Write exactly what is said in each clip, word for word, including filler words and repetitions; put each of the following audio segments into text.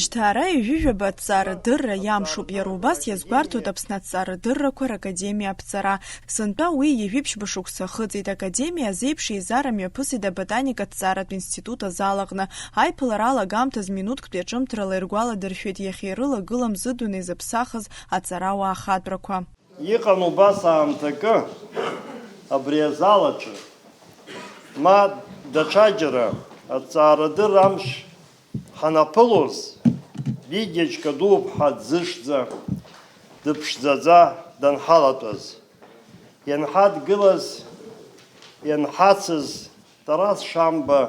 Жьҭаара ҩажәижәаба аҭҵаарадырра иамшуп, иара убас иазгәарҭоит Аԥсны аҭҵаарадыррақәа ракадемиа аԥҵара. Сынтәа уи ҩажәи ԥшьба шықәса ахыҵит. Академиа азеиԥш еизара мҩаԥысит аботаникатә ҭҵааратә институт азал аҟны. Аиԥылара алагамҭаз минуҭктәи аҿымҭрала иргәаладыршәеит иахьа ирылагылам зыдунеи зыԥсахыз аҵарауаа ахатәрақәа. Иҟан убас аамҭакы абри азал аҿы, ма даҽаџьара аҭҵаарадырра амш ҳанаԥылоз, Витиа Ҷкадуԥҳа дзышӡа, дыԥшӡаӡа данҳалатәаз, ианҳадгылаз, ианҳацыз, Тарас Шамба,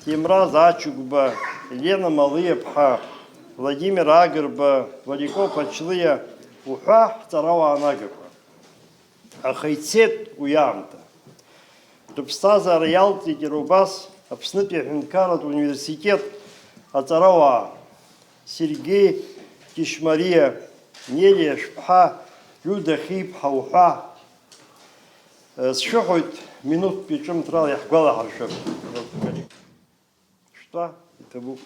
Ҭемраз Ачыгәба, Елена Малиаԥҳа, Владимир Агрба, Валико Ԥачлиа уҳәа ҳҵарауаа нагақәа. Аха ицеит уи аамҭа. Рыԥсҭазаара иалҵит иара убас Аԥснытәи аҳәынҭқарратә университет аҵарауаа, Сергеи Кьышьмариа, Нелиа Шәԥҳа, Ҩуда Хьиԥҳа уҳәа. Сшәыҳәоит, минуҭтәи ҿымҭрала иаҳгәалаҳаршәап. Шәтәа, иҭабуп.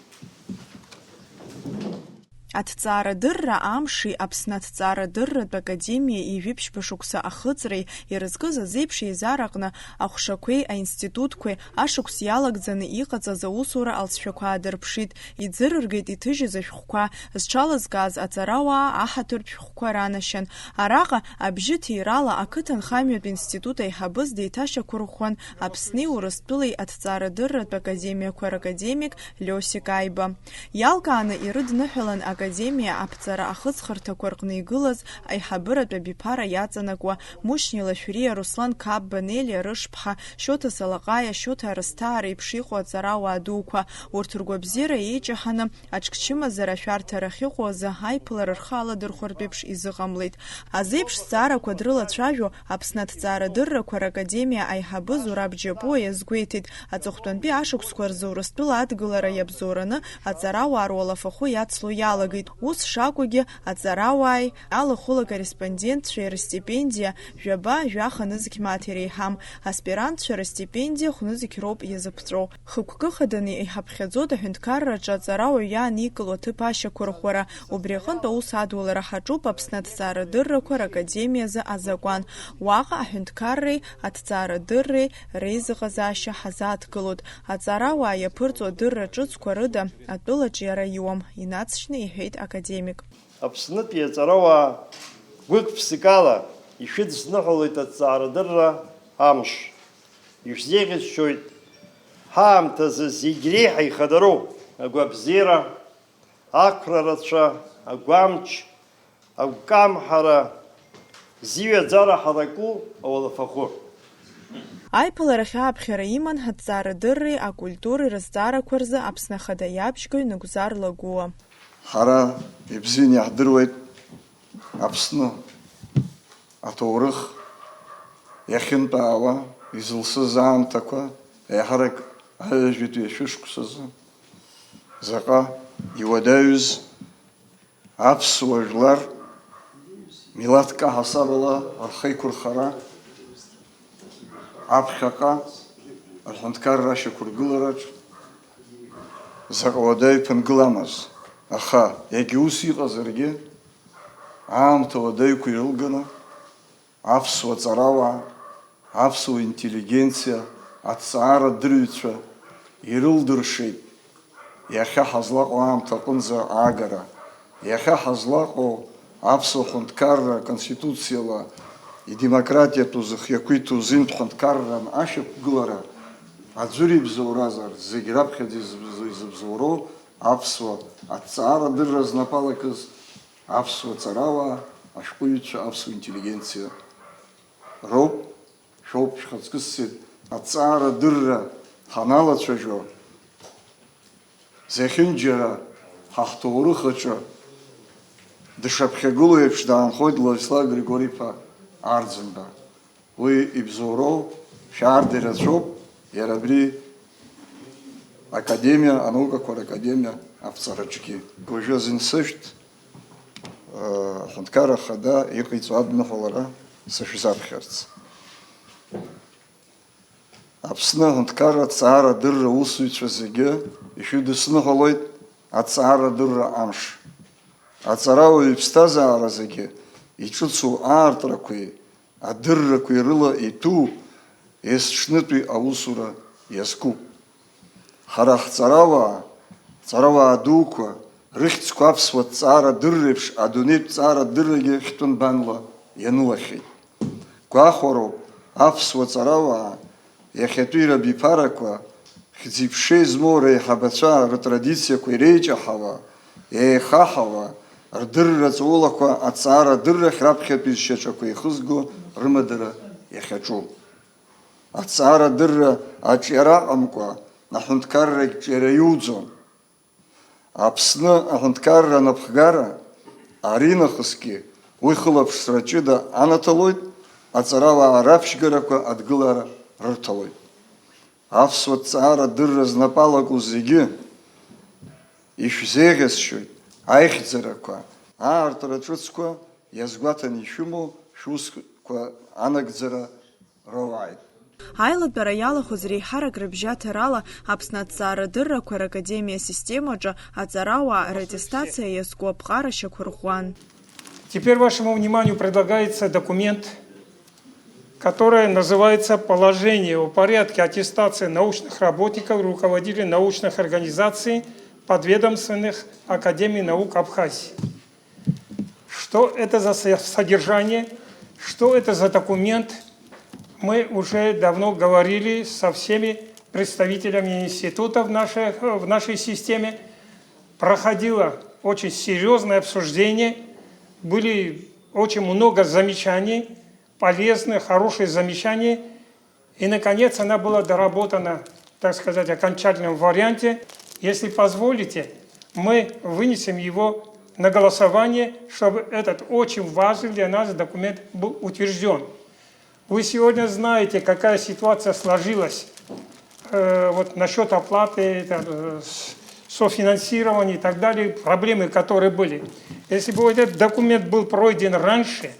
Аҭҵаарадырра амши Аԥсны аҭҵаарадырратә академиеи ҩажәи ԥшьба шықәса ахыҵреи ирызкыз азеиԥш еизараҟны аҟәшақәеи аинститутқәеи ашықәс иалагӡаны иҟаҵаз аусура алҵшәақәа аадырԥшит, иӡырыргеит иҭыжьыз ашәҟәқәа, зҽалазкааз аҵарауаа аҳаҭыртә шәҟәқәа ранашьан. Араҟа абжьы ҭирала ақыҭанхамҩатә институт аиҳабыз деиҭашьақәырӷәӷәан, Аԥсни Урыстәылеи аҭҵаарадырратә академиақәа ракадемик Лиосик Аиба. Иалкааны ирыдныҳәалан академиа аԥҵара ахыҵхырҭақәа рҟны игылаз аиҳабыратә абиԥара иаҵанакуа, Мушьни Лашәриа, Руслан Қапба, Нелиа Рышԥҳа, Шьоҭа Салаҟаиа, Шьоҭа Арысҭаа реиԥш иҟоу аҵарауаа дуқәа, урҭ ргәабзиара еиҷаҳаны, аҽкчымазара ашәарҭара ахьыҟоу азы аиԥылара рхы аладырхәартә еиԥш изыҟамлеит. Азеиԥш зҵаарақәа дрылацәажәо Аԥсны аҭҵаарадыррақәа ракадемиа аиҳабы Зураб Џьапуа иазгәеиҭеит, аҵыхәтәантәи ашықәсқәа рзы Урыстәыла адгылара иабзоураны аҵарауаа руалафахәы иацло иалагеит. Ус шакәугьы, аҵарауааи, алахәыла корреспондентцәеи рыстипендиа жәаба, жәаха нызқь мааҭ иреиҳам, аспирантцәа рыстипендиа хә-нызқь роуп иазыԥҵәоу. Хықәкы хаданы иҳаԥхьаӡоит аҳәынҭқарраҿы аҵарауаҩ иааникыло аҭыԥ ашьақәырӷәӷәара. Убри аҟынтә аус адулара ҳаҿуп Аԥсны аҭҵаарадыррақәа ракадемиазы азакәан. Уаҟа аҳәынҭқарреи аҭҵаарадырреи реизыҟазаашьа ҳазааҭгылоит. Аҵарауаа иаԥырҵо адырра ҿыцқәа рыда атәылаҿиара иуам, инаҵшьны иҳәеит академик. Аԥснытәи аҵарауаа гәык-ԥсыкала ишәыдысныҳәалоит аҭҵаарадырра амш. Ишәзеиӷьасшьоит ҳаамҭазы зегь реиҳа ихадароу агәабзиара, ақәра рацәа, агәамч, агәкамҳара, зиҩаӡара ҳараку ауалафахәы. Аиԥыларахь ааԥхьара иман ҳаҭҵаарадырреи акультуреи рызҵаарақәа рзы Аԥсны Ахада иабжьгаҩ Нугзар Лагәуа. Ҳара ибзианы иаҳдыруеит Аԥсны аҭоурых иахьынтәаауа, изылсыз аамҭақәа, еиҳарак аҩажәитәи ашәышықәсазы заҟа иуадаҩыз аԥсуа жәлар милаҭк аҳасабала рхеиқәырхара, аԥхьаҟа аҳәынҭқарра ашьақәыргылараҿ заҟа уадаҩ ԥынгыламыз, аха егьа ус иҟазаргьы, аамҭа уадаҩқәа ирылганы, аԥсуа ҵарауаа, аԥсуа интеллигенциа, аҭҵаарадырҩцәа ирылдыршеит иахьа ҳазлаҟоу аамҭа аҟынӡа аагара, иахьа ҳазлаҟоу аԥсуа ҳәынҭқарра Конституциала идемократиатә зых иақәиҭу зынтә ҳәынҭқарран ашьақәгылара аӡәыр ибзоуразар, зегь раԥхьаӡа изыбзо-, изыбзоуроу аԥсуа аҭҵаарадырра знапалакыз аԥсуа ҵарауаа, ашәҟәыҩҩцәа, аԥсуа интеллигенциа роуп, шәоуп, шәхаҵкы ссир. Аҭҵаарадырра ҳаналацәажәо, зехьынџьара ҳа ҳҭоурых аҿы дышаԥхьагылоу еиԥш даанхоит Владислав Григори-иԥа Арӡынба. Уи ибзоуроу шәаарда ирацәоуп, иара абри академиа, анаукақәа ракадемиа аԥҵараҿгьы. Уажәы азин сышәҭ, э, аҳәынҭқарра ахада иҟаиҵо адныҳәалара сышәзаԥхьарц. Аԥсны аҳәынҭқарра аҭҵаарадырра аусзуҩцәа зегьы ишәыдысныҳәалоит Аҵаарадырра амш. Аҵарауаҩ иԥсҭазаара зегьы иҿыцу аартрақәеи адыррақәеи рыла иҭәу есҽнытәи аусура иазкуп. Ҳара ҳҵарауаа, ҵарауаа дуқәа, рыхьӡқәа аԥсуа ҭҵаарадырреиԥш адунеитә ҭҵаарадыррагьы хьтәы нбанла ианылахьеит. Гәахәароуп, аԥсуа ҵарауаа иахьатәи рабиԥарақәа, хьӡи-ԥшеи змоу реиҳабацәа рытрадициақәа иреиҷаҳауа, еихаҳауа, рдырра ҵаулақәа аҭҵаарадыррахь раԥхьатәи зшьаҿақәа еихызго рымадара иахьаҿу. Аҭҵаарадырра аҿиара аҟамкәа, аҳәынҭқаррагь ҿиара иуӡом. Аԥсны аҳәынҭқарра анапхгара, аринахысгьы уи хылаԥшра ҷыда анаҭалоит, аҵарауаа раԥшьгарақәа адгылара рырҭалоит. Аԥсуа ҭҵаарадырра знапы алаку зегьы ишәзеиӷьасшьоит аихьӡарақәа, аартра ҿыцқәа иазгәаҭаны ишәымоу шәусқәа анагӡара роуааит. Аилатәара иалахәыз реиҳарак рыбжьаҭарала Аԥсны аҭҵаарадыррақәа ракадемиа асистемаҿы аҵарауаа раттестациа иазку аԥҟара шьақәырӷәӷәан. Теперь вашему вниманию предлагается документ, который называется «Положение о порядке аттестации научных работников и руководителей научных организаций, подведомственных Академии наук Абхазии». Что это за со- содержание, что это за документ, мы уже давно говорили со всеми представителями института в нашей, в нашей системе. Проходило очень серьезное обсуждение, были очень много замечаний, полезных, хороших замечаний. И, наконец, она была доработана, так сказать, в окончательном варианте. Если позволите, мы вынесем его на голосование, чтобы этот очень важный для нас документ был утвержден. Вы сегодня знаете, какая ситуация сложилась э, вот насчет оплаты, это, э, с- софинансирования и так далее, проблемы, которые были. Если бы этот документ был пройден раньше,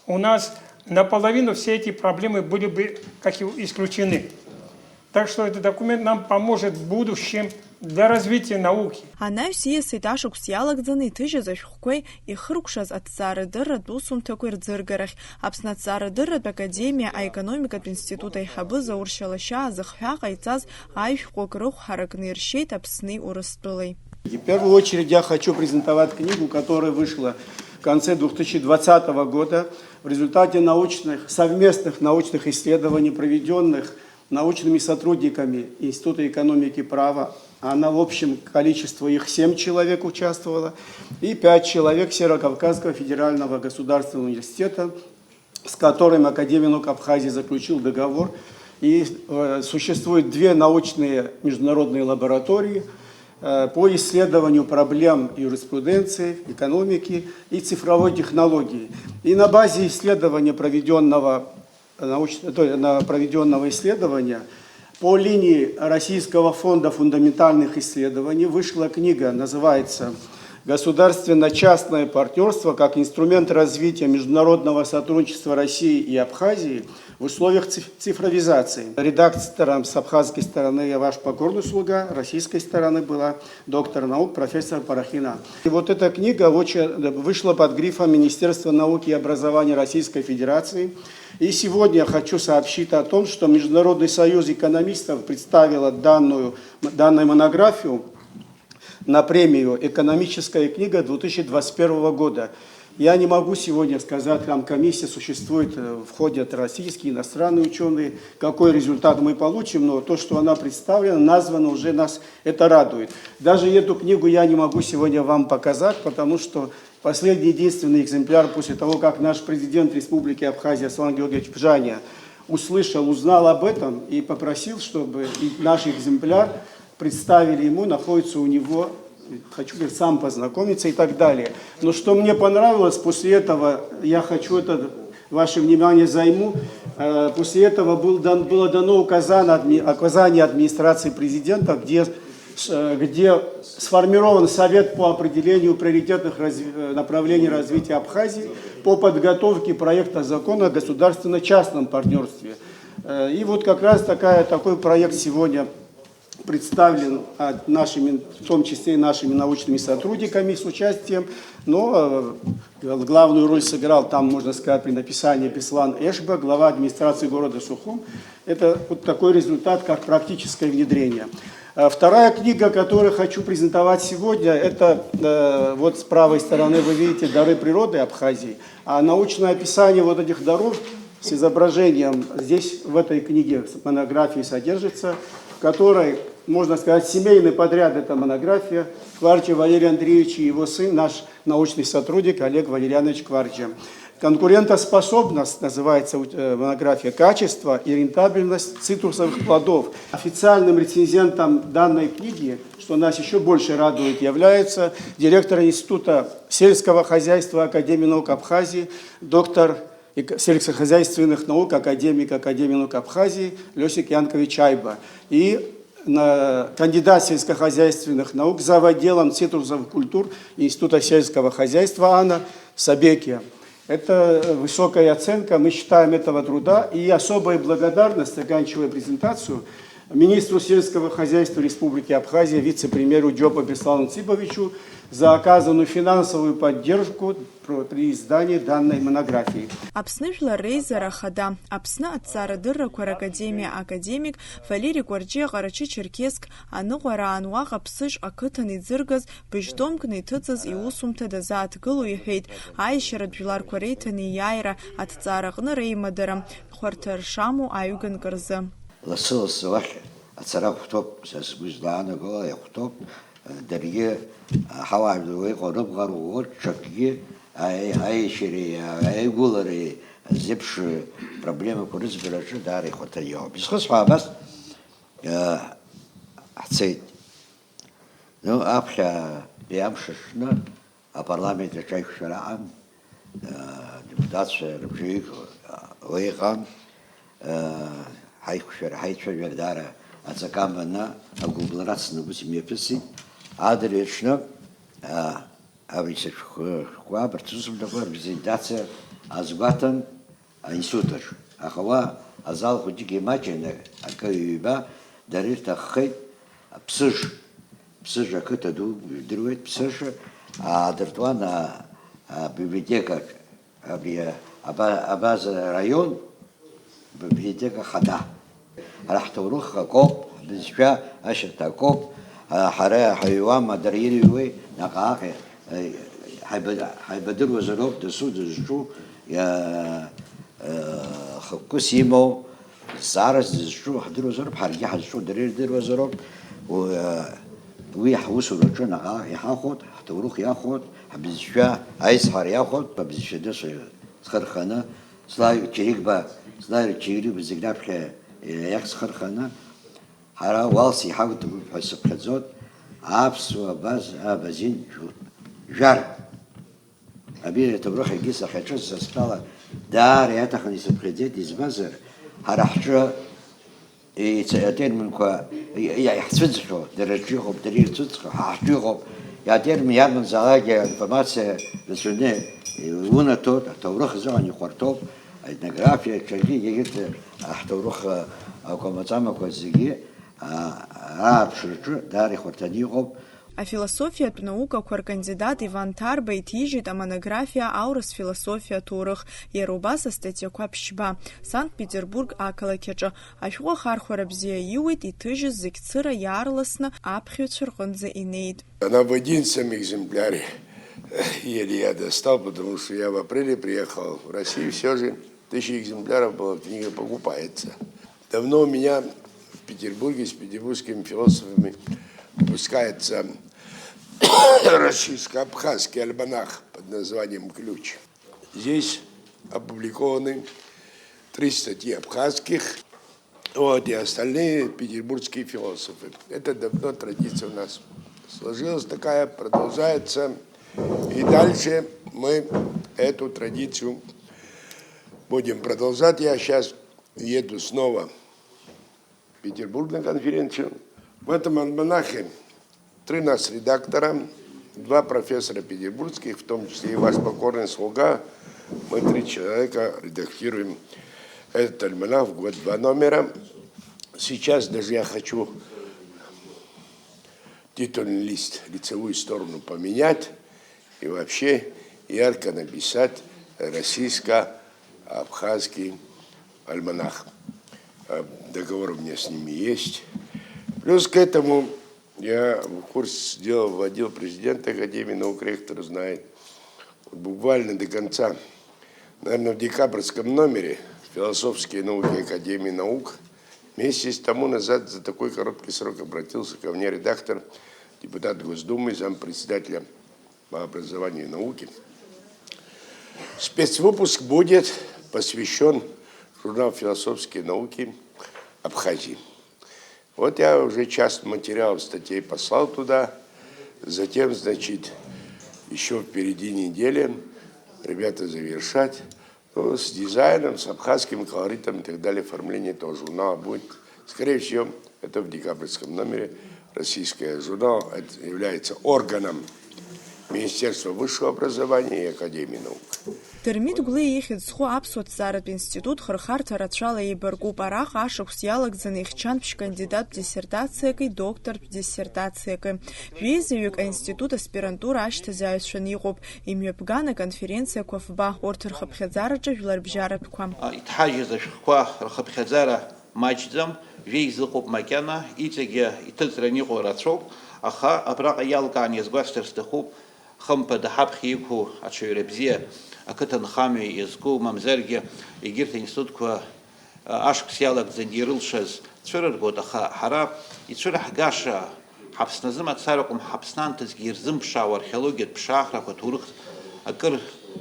у нас наполовину все эти проблемы были бы как и исключены. Так что этот документ нам поможет в будущем для развития науки. Анаҩс ииасит ашықәс иалагӡаны иҭыжьыз ашәҟәқәеи ихыркәшаз аҭҵаарадырратә усумҭақәеи рӡыргарахь, Аԥсны аҭҵаарадырратә академиа аекономикатә институт аиҳабы Заур Шьалашьаа зыхҳәаа ҟаиҵаз аишәҟәык рыхә ҳаракны иршьеит Аԥсни Урыстәылеи. И в первую очередь я хочу презентовать книгу, которая вышла в конце две тысячи двадцатого года в результате научных, совместных научных исследований, проведенных научными сотрудниками Института экономики и права. Она в общем количестве их семь человек участвовало и пять человек Северо-Кавказского федерального государственного университета, с которым Академия наук Абхазии заключил договор. И э, существует две научные международные лаборатории э, по исследованию проблем юриспруденции, экономики и цифровой технологии. И на базе исследования, проведенного, науч... то есть на проведенного исследования, по линии Российского фонда фундаментальных исследований вышла книга, называется «Государственно-частное партнерство как инструмент развития международного сотрудничества России и Абхазии в условиях циф- цифровизации». Редактором с абхазской стороны я ваш покорный слуга, российской стороны была доктор наук, профессор Парахина. И вот эта книга очень, вышла под грифом Министерства науки и образования Российской Федерации. И сегодня я хочу сообщить о том, что Международный союз экономистов представила данную, данную монографию на премию «Экономическая книга две тысячи двадцать первого года». Я не могу сегодня сказать, там комиссия существует, э, входят российские, иностранные ученые, какой результат мы получим, но то, что она представлена, названа уже, нас это радует. Даже эту книгу я не могу сегодня вам показать, потому что последний единственный экземпляр после того, как наш президент Республики Абхазия Аслан Георгиевич Бжания услышал, узнал об этом и попросил, чтобы и наш экземпляр представили ему, находится у него, хочу, говорит, сам познакомиться и так далее. Но что мне понравилось, после этого, я хочу это, ваше внимание займу, э, после этого был дан, было дано указание, адми, указание администрации президента, где, э, где сформирован совет по определению приоритетных разви, э, направлений развития Абхазии по подготовке проекта закона о государственно-частном партнерстве. Э, и вот как раз такая, такой проект сегодня представлен, а, нашими, в том числе и нашими научными сотрудниками с участием, но, э, гл-, главную роль сыграл там, можно сказать, при написании Беслан Эшба, глава администрации города Сухум. Это вот такой результат, как практическое внедрение. Э, вторая книга, которую хочу презентовать сегодня, это, э, вот с правой стороны вы видите «Дары природы Абхазии», а научное описание вот этих даров с изображением здесь, в этой книге, монографии содержится, в которой, можно сказать, семейный подряд — это монография Кварджи Валерия Андреевича и его сын, наш научный сотрудник Олег Валерьянович Кварджи. «Конкурентоспособность» называется, э, монография, «Качество и рентабельность цитрусовых плодов». Официальным рецензентом данной книги, что нас еще больше радует, является директор Института сельского хозяйства Академии наук Абхазии, доктор эк-, сельскохозяйственных наук, академик Академии наук Абхазии Лёсик Янкович Айба и на-, кандидат сельскохозяйственных наук, завотделом цитрусовых культур Института сельского хозяйства Анна Сабекия. Это высокая оценка, мы считаем, этого труда. И особая благодарность, заканчивая презентацию, министру сельского хозяйства Республики Абхазия, вице-премьеру Джопа Беслану Цыбовичу за оказанную финансовую поддержку про-, при издании данной монографии. Аԥсны Жәлар Реизара Ахада, Аԥсны Аҭҵаарадыррақәа Ракадемиа академик Валери Кәарҷиа Ҟарачы-Черкесск аныҟәараан уаҟа ԥсыжь ақыҭан иӡыргаз быжь томкны иҭыҵыз иусумҭа дазааҭгыло иҳәеит, аиашьаратә жәларқәа реиҭанеиааира аҭҵаараҟны реимадара хәарҭа шамоу аҩганк рзы. Лассы-лассы уахь ацара ахәҭоуп, са сгәы излаанаго ала иахәҭоуп, даргьы, ҳауаажәлар уа иҟоу рыбӷа рӷәӷәоит, ҽакгьы аи-, аиашьареи аигәылареи зеиԥш проблемақәа рыӡбараҿы даара ихәарҭа иоуп. Изхысҳәааз абас, ҳцеит. Ну, аԥхьатәи амш аҽны апарламент аҿы аиқәшәара аҟан, э, адепутатцәа рыбжеҩык, э, уа иҟан, э, ҳаиқәшәара, ҳаицәажәара даара аҵакы аманы агәыблра ацны ус имҩаԥысит. Адырҩаҽны, э, абри сышәҟәқәа, абарҭ сусумҭақәа рпрезентациа азгәаҭан, аинститут аҿы. Аха уа азал хәыҷык имаҷын, акы ҩба, дара ирҭаххеит, Ԥсыж, Ԥсыж ақыҭа ду, ижәдыруеит, Ԥсыж, аадыртуан, а, абиблиотекаҿ, абри, а, аба-, абаза араион библиотека хада. Ҳара ҳҭоурых акоуп, ҳбызшәа ашьаҭа акоуп, а, ҳара ҳаҩуама, дара ирыҩуеи, наҟ-ааҟ, а, ҳаиба-, ҳаибадыруазароуп дасу дызҿу, иа-, Хықәкыс имоу, зҵаарас дызҿу ҳдыруазароуп, ҳаргьы ҳазҿу дара ирдыруазароуп. Уи ҳусураҿы наҟ-ааҟ иҳахәоит, ҳҭоурых иахәоит, ҳбызшәа аизҳара иахәоит, абызшәа дысу зхы рханы, Слави Чиригба, Слави Чиригба зегь раԥхьа иахь зхы рханы, ҳара уалс иҳақәдыруп ҳәа сыԥхьаӡоит, аԥсуа абаз-, абазин жәар. Абри аҭоурых егьи сахьаҿыз са стәала даара иаҭахын исыԥхьаӡеит, избанзар, ҳара ҳҿы иц-, атерминқәа и-, и-, иаҳцәыӡхьоу, дара рҿы иҟоуп, дара ирцәыӡхьоу, ҳа ҳҿы иҟоуп. Иатермин иарбанзаалакгьы аинформациа рацәаны иунаҭоит, аҭоурых азыҳәан ихәарҭоуп, аетнографиа, ҽакгьы, егьырҭ ҳҭоурых, а, акәамаҵамақәа зегьы, а, ааԥшраҿы даара ихәарҭаны иҟоуп. Афилософиатә наукақәа ркандидат Иван Ҭарба иҭижьит амонографиа Аурыс философиа аҭоурых, иара убас астатиақәа ԥшьба, Санкт-Петербург ақалақь аҿы. Ашәҟәы ахархәара бзиа иуит, иҭыжьыз зегь цыра иаарласны аԥхьаҩцәа рҟынӡа инеит. Она в одиннадцатом экземпляре еле я достал, потому что я в апреле приехал в Россию, все же тысяча экземпляров была, книга покупается. Давно у меня в Петербурге с петербургскими философами выпускается российско-абхазский альманах под названием «Ключ». Здесь опубликованы три статьи абхазских, вот, и остальные петербургские философы. Это давно традиция у нас сложилась такая, продолжается. И дальше мы эту традицию будем продолжать. Я сейчас еду снова в Петербург на конференцию. В этом альманахе три нас редактора, два профессора петербургских, в том числе и ваш покорный слуга. Мы три человека редактируем этот альманах в год, два номера. Сейчас даже я хочу титульный лист, лицевую сторону поменять и вообще ярко написать «Российско-абхазский альманах». Э, Договор у меня с ними есть. Плюс к этому я в курс дела вводил президента Академии наук, ректор знает. Буквально до конца, наверное, в декабрьском номере «Философские науки Академии наук» месяц тому назад за такой короткий срок обратился ко мне редактор, депутат Госдумы, зампредседателя по образованию и науке. Спецвыпуск будет посвящен журнал «Философские науки Абхазии». Вот я уже часть материалов, статей послал туда. Затем, значит, еще впереди неделя ребята завершат. Ну, с дизайном, с абхазским колоритом и так далее, оформление этого журнала будет. Скорее всего, это в декабрьском номере. Российская журнал, это является органом Министерства высшего образования и Академии наук. Дырмит Гәлиа ихьӡ зху аԥсуа ҭҵааратә институт хырхарҭа рацәала еибаркуп. Араҟа ашықәс иалагӡаны ихьчан ԥшь-кандидаттә диссертациаки доктортә диссертациаки. Жәеизаҩык аинститут аспирантура ашьҭазааҩцәаны иҟоуп. Имҩаԥган аконференциақәа фба, урҭ рхыԥхьаӡараҿы жәларбжьаратәқәа. Иҭҳажьыз ашәҟәқәа рхыԥхьаӡара маҷӡам, жәеиза ыҟоуп макьана, иҵегьы иҭыҵран иҟоу рацәоуп, аха абраҟа иалкааны иазгәасҭар сҭахуп, хымԥада, ҳаԥхьа иқәу аҽаҩра бзиа, ақыҭанхамҩа иазку, мамзаргьы егьырҭ аинститутқәа, а, ашықәс иалагӡаны ирылшаз цәырыргоит, аха ҳара ицәыраҳгаша, ҳаԥсназы мацара акәым, ҳаԥсны аамҭазгьы ирзымԥшаауа археологиатә ԥшаахрақәа, ҭоурых акыр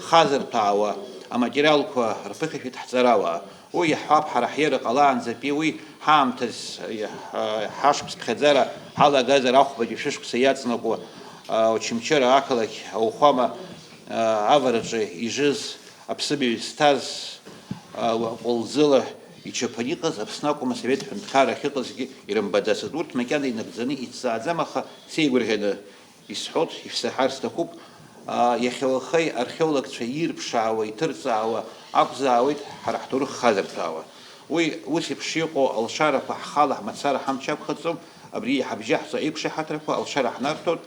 хазырҭәаауа аматериалқәа рԥыхьашәеит ҳҵарауаа. Уи иаҳҳәап, ҳара ҳиара ҟалаанӡатәи уи ҳаамҭаз, ҳа-, ҳашықәс ԥхьаӡара ҳалагазар, ахәбатәи шәышықәса иаҵанакуа, а, Очамчыра ақалақь ауахәама, а, авараҿы ижыз аԥсыбаҩ зҭаз, а, уа-, ҟәылӡыла ичаԥаны иҟаз Аԥсны акәым, асовет ҳәынҭқарра ахьыҟазгьы ирымбаӡацызт. Урҭ макьана инагӡаны иҭҵааӡам, аха сеигәырӷьаны исҳәоит, ишәсаҳар сҭахуп, аа, иахьа уахеи археологцәа ирԥшаауа, иҭырҵаауа акәзаауеит ҳара ҳҭоурых хазырҭәаауа. Уи ус еиԥш иҟоу алшарақәа ҳхала ҳмацара ҳамч ақәхаӡом, абри иҳабжьаҳҵо еиқәшаҳаҭрақәа алшара ҳнарҭоит,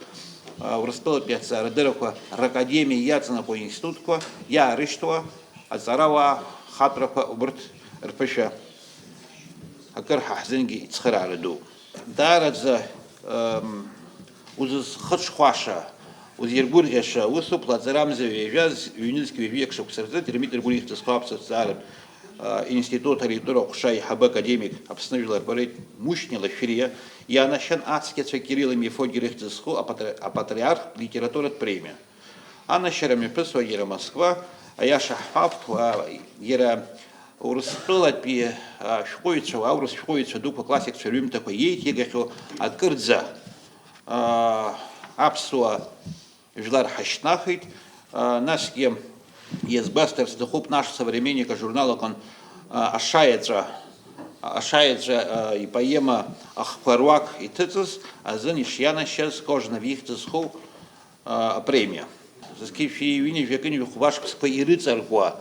аа, Урыстәылатәи аҭҵаарадыррақәа ракадемиа иаҵанакуа институтқәа иаарышьҭуа аҵарауаа хатәрақәа убырҭ рԥышәа акыр ҳа ҳзынгьы ицхыраара ду. Даараӡа, м, узызхыҽхәаша, узиргәырӷьаша усуп лаҵарамза ҩажәаз, ҩнызқь ҩажәиак шықәса рзы Дырмит Гәлиа ихьӡ зху аԥсуа ҭҵааратә, а, институт алитература аҟәша аиҳабы академик, Аԥсны жәлар поет Мушьни Лашәриа ианашьан ацқьацәа Кирилли Мефодии рыхьӡ зху апатри-, апатриархтә литературатә премиа. Анашьара мҩаԥысуа иара Москва, аиаша ҳҳәап, уа, иара Урыстәылатәи, а, шәҟәыҩҩцәа, аурыс шәҟәыҩҩцәа дуқәа, классикцәа рҩымҭақәа иеиҭеигахьоу акырӡа, а, аԥсуа жәлар ҳашьҭнахит. А, насгьы иазгәасҭар сҭахуп, «Наш современник» ажурнал аҟын, а, ашаеҵәа, ашаеҵәа, а, ипоема ахқәа руак иҭыҵыз азын ишианашьаз Кожнов ихьӡ зху а, апремиа. Зқьи шәи ҩынҩажәи акы ҩажәи хәба шықәсқәа ирыҵаркуа,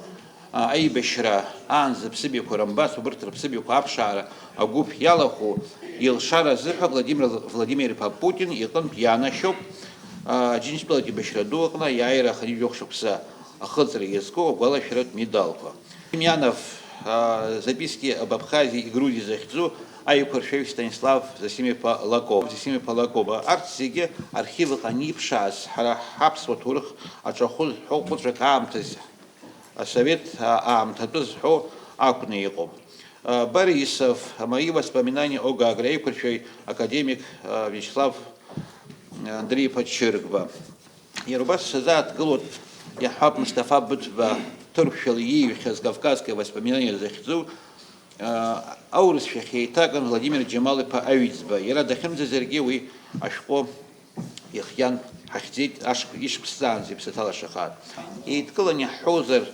а, аибашьра аан зыԥсыбаҩқәа рымбац, убырҭ рыԥсыбаҩқәа аԥшаара агәыԥ иалахәу илшара азыҳәа Владимир Владимир-иԥа Путин иҟынтә ианашьоуп, а, Џьынџьтәылатә еибашьра ду аҟны аиааира аханҩажәи жәохә шықәса ахыҵра иазку агәалашәаратә медалқәа. Демьянов, а, «Записки об Абхазии и Грузии» захьӡу аиқәыршәаҩ Станислав Зосим-иԥа Лакоба, Зосим-иԥа Лакоба. Арҭ зегьы архив аҟны иԥшааз, ҳара ҳаԥсуа ҭоурых аҿахәы зҳәо, хәыцәак аамҭаз асовет, а, аамҭатәы зҳәо акәны иҟоуп. А, Борисов, «Мои воспоминания о Гагре», аиқәыршәаҩ академик, а, Вячеслав Андреи-иԥа Чыргба. Иара убас сазааҭгылоит, иаҳҳәап, Мусҭафа Быҭәба ҭырқәшәала ииҩхьаз «Кавказские воспоминания» захьӡу, аа, аурысшәахь еиҭакын Владимир Џьамал-иԥа Аҩӡба. Иара дахьымӡазаргьы уи ашәҟәы иахиан ҳахьӡеит, ашықә-, ишықәсҵаанӡа иԥсаҭа лашахааит. Еидкыланы иаҳҳәозар,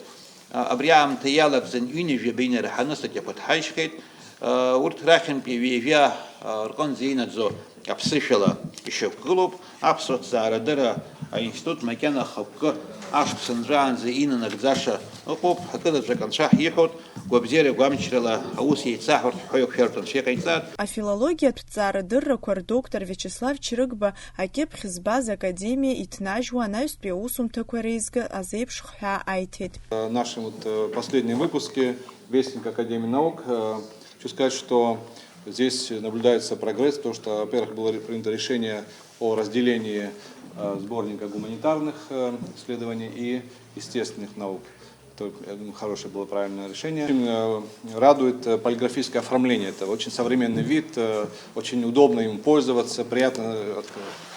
а, абри аамҭа иалагӡан ҩынҩажәи абаҩ инараҳаны статиақәа ҭҳажьхьеит. Урҭ рахьынтәи ҩажәа рҟынӡа инаӡо аԥсышәала ишьақәгылоуп. Аԥсуа ҭҵаарадырра аинститут макьана ахықәкы ашықәс анҵәаанӡа инанагӡаша ыҟоуп. Акызаҵәык анцәа ҳиҳәоит, Гәабзиара гәамчрала аус еицаҳҳәарц ҳәа иақәшәартә анцәа иҟаиҵар. Афилологиатә ҭҵаарадыррақәа рдоктор Виачеслав Чрыгба акьыԥхь збаз академиа иҭнажьуа анаҩстәи аусумҭақәа реизга азеиԥш хҳәаа аиҭеит. В нашем вот последнем выпуске Вестник Академии наук хочу сказать, что здесь наблюдается прогресс, то что, во-первых, было принято решение о разделении сборника гуманитарных исследований и естественных наук. Это, я думаю, хорошее было правильное решение. Очень радует полиграфическое оформление. Это очень современный вид, очень удобно им пользоваться, приятно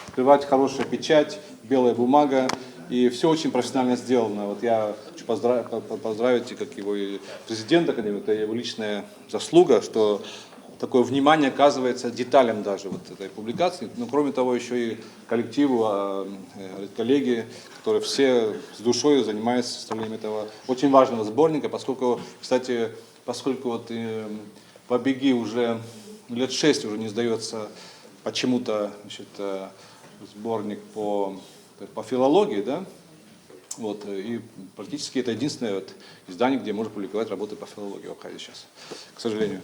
открывать, хорошая печать, белая бумага. И все очень профессионально сделано. Вот я хочу поздравить, поздравить как его и президента, это его личная заслуга, что такое внимание оказывается деталям даже вот этой публикации. Ну, кроме того, еще и коллективу, коллеги, которые все с душой занимаются составлением этого очень важного сборника, поскольку, кстати, поскольку вот э, «Побеги» уже лет шесть уже не сдается почему-то, значит, э, сборник по, по филологии, да, вот, э, и практически это единственное вот издание, где можно публиковать работы по филологии в Абхазии сейчас, к сожалению.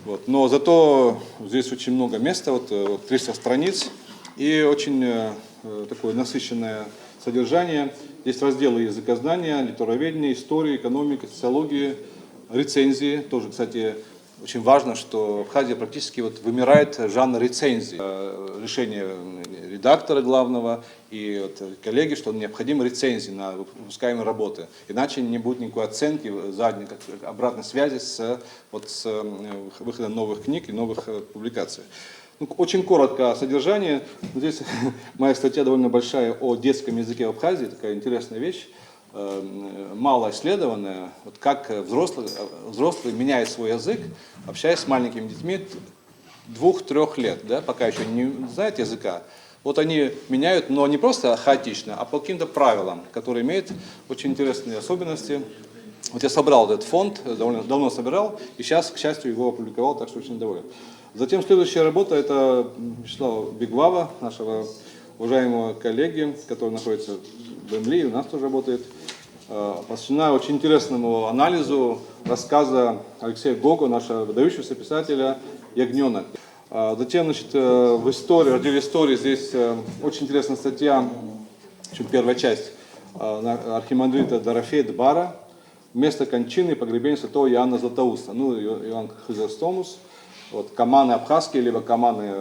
Вот. Но зато здесь очень много места, вот, э, вот триста страниц, и очень э, э, такое насыщенное содержание. Есть разделы языкознания, литературоведения, истории, экономики, социологии, рецензии. Тоже, кстати, очень важно, что в Абхазии практически вот вымирает жанр рецензии. Э, решение редактора главного и вот коллеги, что необходимы рецензии на выпускаемые работы. Иначе не будет никакой оценки, задней, как, обратной связи с, вот, с выходом новых книг и новых публикаций. Ну, очень коротко о содержании. Здесь моя статья довольно большая о детском языке в Абхазии, такая интересная вещь, мало исследованная. Вот как взрослый, взрослый меняет свой язык, общаясь с маленькими детьми двух-трех лет, да, пока еще не знает языка. Вот они меняют, но не просто хаотично, а по каким-то правилам, которые имеют очень интересные особенности. Вот я собрал этот фонд, довольно давно собирал, и сейчас, к счастью, его опубликовал, так что очень доволен. Затем следующая работа, это Вячеслава Беглава, нашего уважаемого коллеги, который находится в Эмли, и у нас тоже работает, посвящена очень интересному анализу рассказа Алексея Гого, нашего выдающегося писателя, «Ягнёнок». Затем, значит, в истории, в разделе истории здесь очень интересная статья, в общем, первая часть, архимандрита Дорофея Дбара, место кончины и погребения святого Иоанна Златоуста, ну, Иоанн Хризостомус, вот, каманы абхазские, либо каманы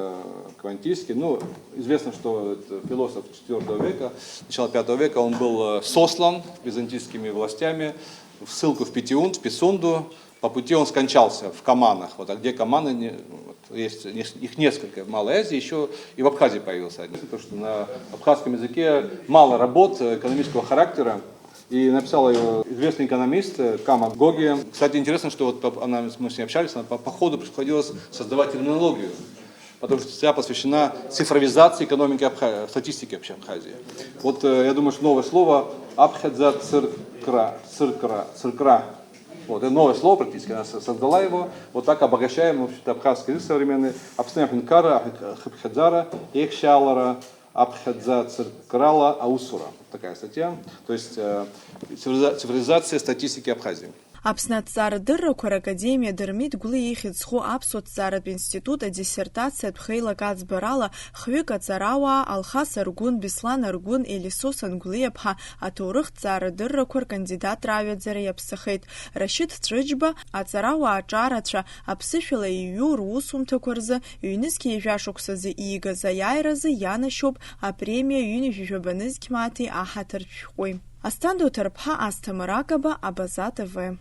квантийские. Ну, известно, что это философ четвёртого века, начала пятого века, он был сослан византийскими властями в ссылку в Питиунт, в Пицунду. По пути он скончался в каманах. Вот, а где каманы, не, вот, есть, их несколько в Малой Азии, еще и в Абхазии появился один. То, что на абхазском языке мало работ экономического характера, и написал его известный экономист Кама Гоги. Кстати, интересно, что вот она, мы с ней общались, она по, по ходу приходилось создавать терминологию, потому что статья посвящена цифровизации экономики Абха... статистики вообще Абхазии. Вот э, я думаю, что новое слово «абхьаӡа цыркра», цыркра, цыркра. Вот, это новое слово практически, она создала его. Вот так обогащаем, в общем-то, абхазский язык современный. Аԥсны аҳәынҭқарра, хыԥхьаӡара, еихшьаалара, аԥхьаӡа цыркрала аусура. Такая статья. То есть э, цифровизация статистики Абхазии. Аԥсны аҭҵаарадыррақәа ракадемиа Дырмит Гәлиа ихьӡ зху аԥсуа ҭҵааратә институт адиссертациатә хеилак аӡбарала хҩык аҵарауаа Алхас Аргәын, Беслан Аргәын, Елисо Сангәлиаԥҳа аҭоурых ҭҵаарадыррақәа ркандидатра аҩаӡара иаԥсахеит. Рашьыҭ Ҵәыџьба аҵарауаа аҿарацәа аԥсышәала иҩу русумҭақәа рзы ҩнызқь ҩажәа шықәсазы иигаз аиааиразы ианашьоуп апремиа ҩынҩажәи жәаба нызқь мааҭи аҳаҭыртә шәҟәи. Асҭанда Уҭарԥҳа, Асҭамыр Акаба, Абаза Т В.